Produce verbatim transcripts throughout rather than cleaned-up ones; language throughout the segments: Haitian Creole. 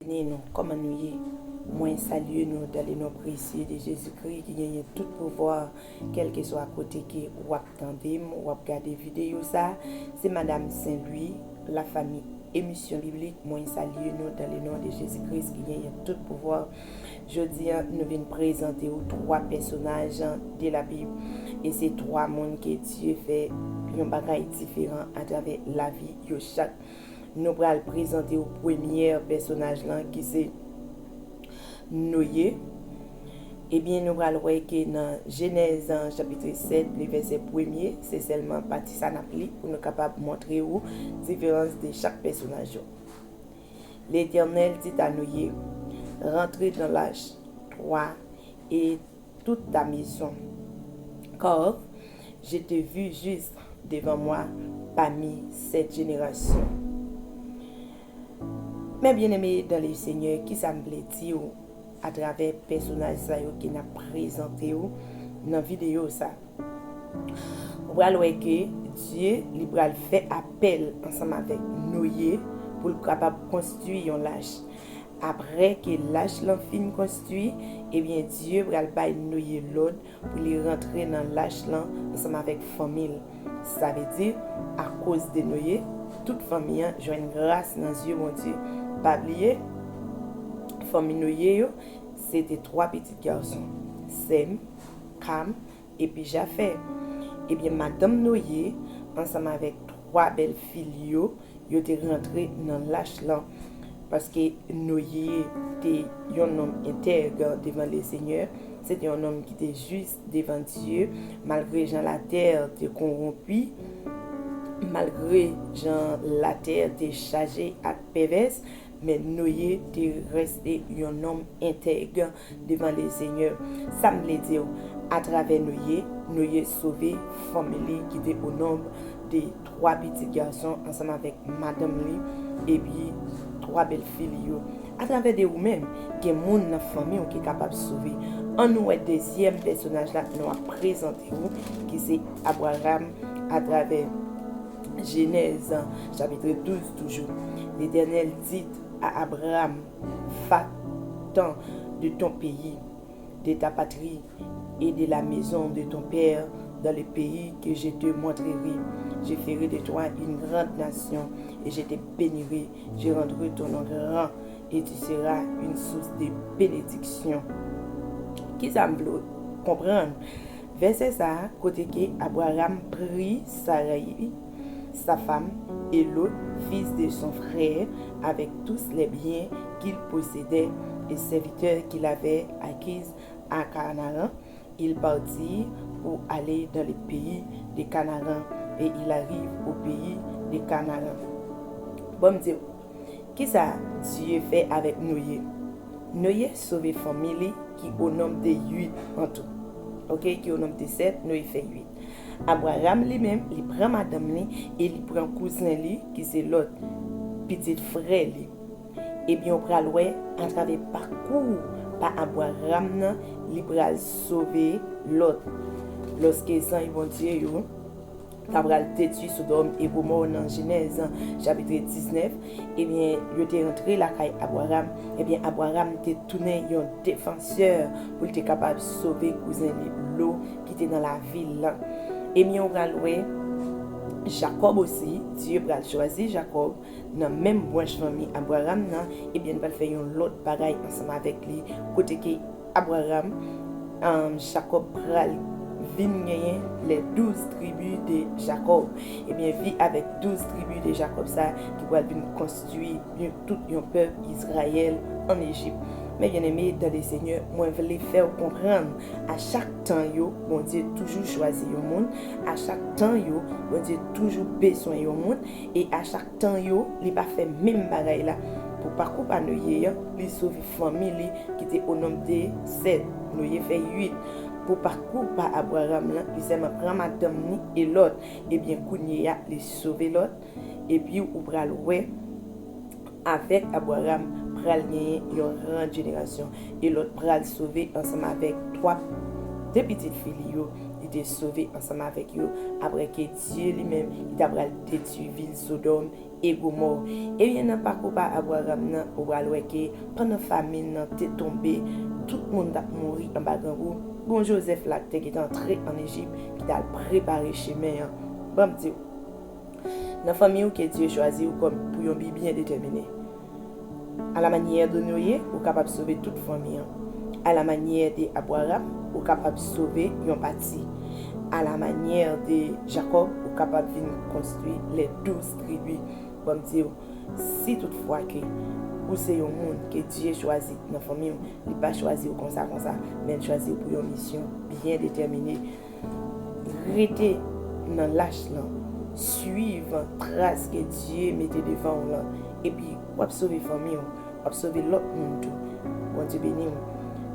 Ni nou, kòman nou ye? Mwen salye nou dans le nom précieux de Jésus-Christ ki genyen tout pouvwa, kèlkeswa kote ke w ap tande m, w ap gade videyo sa. Se Madanm Sen Lwi, la famille Émission Biblique. Mwen salye nou dans le nom de Jésus-Christ ki genyen tout pouvwa. Jodi a, nou vin prezante w twa pèsonaj de la Bib. E se twa moun ke Dye fè yon bagay diferan atravè lavi yo chak. Nou pral prezante w premyè pèsonaj lan ki se Noye. Ebyen, nou pral wè ke nan Jenèz, an, chapit sèt, le vèsè premye, se sèlman pati sa n ap li pou nou kapab montre w diferans de chak pèsonaj yo. L'Éternel dit à Noé, Rentre dans l'arche, toi et toute ta maison, car je t'ai vu juste devant moi parmi cette génération. Mes bien-aimés dans le Seigneur, kisa m vle di w atravè pèsonaj sa yo ke n ap prezante w nan videyo sa? Ou pral wè ke Dye li pral fè apèl ansanm avèk Noye pou l kapab konstwi yon lach. Apre ke lach lan fin konstwi, ebyen, Dye pral bay Noye lòd pou li rantre nan lach lan ansanm avèk fanmi l. Sa vle di, akoz de Noye, tout fanmi an jwenn gras nan zye Bondye. Pa bliye, fanmi Noye yo, se te twa pitit gason, Sèm, Kam, epi Jafè. Ebyen, madanm Noye, ansanm avèk twa bèl fi li yo, yo te rantre nan lach lan. Paske Noye te yon nonm entèg devan Lesenyè, se te yon nonm ki te jis devan Dye, malgre jan latè te kowonpi, malgre jan latè te chaje ak pèvès, men Noye te reste yon nonm entèg devan Lesenyè. Sa m vle di w, atravè Noye, Noye sove fanmi li ki te o nonb de twa pitit gason ansanm avèk madanm li epi twa bèl fi li yo. Atravè de ou menm, gen moun nan fanmi w ki kapab sove. Ann nou wè dezyèm pèsonaj la nou ap prezante w, ki se Abraram, atravè Jenèz, chapit douz toujou. L'Éternel dit à Abraham, Va-t'en de ton pays, de ta patrie et de la maison de ton père dans le pays que je te montrerai. Je ferai de toi une grande nation et je te bénirai. Je rendrai ton nom grand et tu seras une source de bénédiction. Kisa m vle w konprann? Vèsè sa a, kote ke Abraram prit Saraï, sa femme, et Lot, fils de son frère, avec tous les biens qu'il possédait, et serviteurs qu'il avait acquis à Canaan, il partit pour aller dans le pays de Canaan, et il arrive au pays de Canaan. Bon, m di w, kisa Dye fè avèk Noye? Noye sove fanmi li ki o nonb de uit an tou. Oke, ki o nonb de sèt, Noye fè uit. Abraram li menm, li pran madanm li e li pran kouzen li, ki se Lòt, pitit frè li. Ebyen, ou pral wè, atravè pakou pa Abraram nan, li pral sove Lòt. Lòske zanj Bondye yo ta pral detwi Sodòm e Gomò nan Jenèz, chapit diznèf, ebyen, yo te rantre lakay Abraram. Ebyen, Abraram te tounen yon defansè pou l te kapab sove kouzen li Lo ki te nan lavil lan. Ebyen, ou pral wè, Jakòb osi, Dye pral chwazi Jakòb nan menm branch fanmi Abraram nan, ebyen, l pral fè yon lòt bagay ansanm avèk li, kote ke Abraram, um, Jakòb pral vin genyen les douze tribus de Jacob. Ebyen, vi avèk douz tribi de Jakòb sa ki pral vin konstwi yon, tout yon pèp Izrayèl an Ejip. Mes bien-aimés dans le Seigneur, mwen vle fè w konprann, a chak tan yo, Bondye toujou chwazi yon moun, a chak tan yo, Bondye toujou bezwen yon moun, e a chak tan yo, li pa fè menm bagay la. Pou pakou pa Noye an, li sove fanmi li ki te o nonb de sèt, Noye fè uit. Pou pakou pa Abraram lan, li sèlman pran madanm ni e Lòt. Ebyen, kounye a, li sove Lòt. Epi ou pral wè, avèk Abraram, pral genyen yon gran jenerasyon. E Lòt pral sove ansanm avèk twa, de pitit fi li yo. te sove ansanm avèk yo, apre ke Dye li menm, li ta pral detwi vil Sodòm e Gomò. Ebyen, nan pakou pa Abraram nan, ou pral wè ke pandan famin nan te tonbe, tout moun t ap mouri anba grangou, gon Jozèf la ki te gentan antre ann Ejip, ki t al prepare chemen an. Ban m di w, nan fanmi w ke Dye chwazi w kòm pou yon bi byen detèmine. A la manyè de Noye, ou kapab sove tout fanmi an. A la manyè de Abraram, ou kapab sove yon pati. A la manyè de Jakòb, ou kapab vin konstwi les douze tribus. Ban m di w, si toutfwa ke ou se yon moun ke Dye chwazi nan fanmi w, li pa chwazi w konsa konsa, men l chwazi w pou yon misyon byen detèmine. Rete nan lach lan, swiv tras ke Dye mete devan w lan, epi w ap sove fanmi w, w ap sove lòt moun tou. Bondye beni w.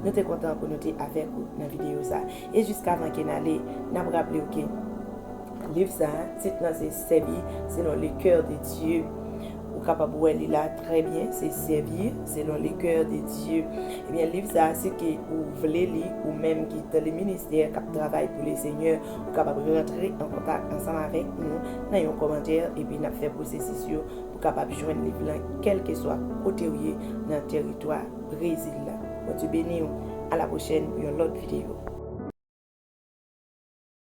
Nou te kontan pou nou te avèk ou nan videyo sa. E jiskavan ke n ale, n ap raple w ke liv sa a, tit lan se Servir selon le cœur de Dieu. Ou kapab wè li la trè byen, se Servir selon le cœur de Dieu. Ebyen, liv sa a, si ke ou vle li, ou menm ki dans le ministère, k ap travay pou le Senyè, ou kapab rantre an kontak ansanm avèk nou nan yon kòmantè, epi n ap fè pwosesis yo pou kapab jwenn liv lan, kèlkeswa kote w ye nan tèritwa Brezil la. Bondye beni w. A la pwochèn pou yon lòt videyo.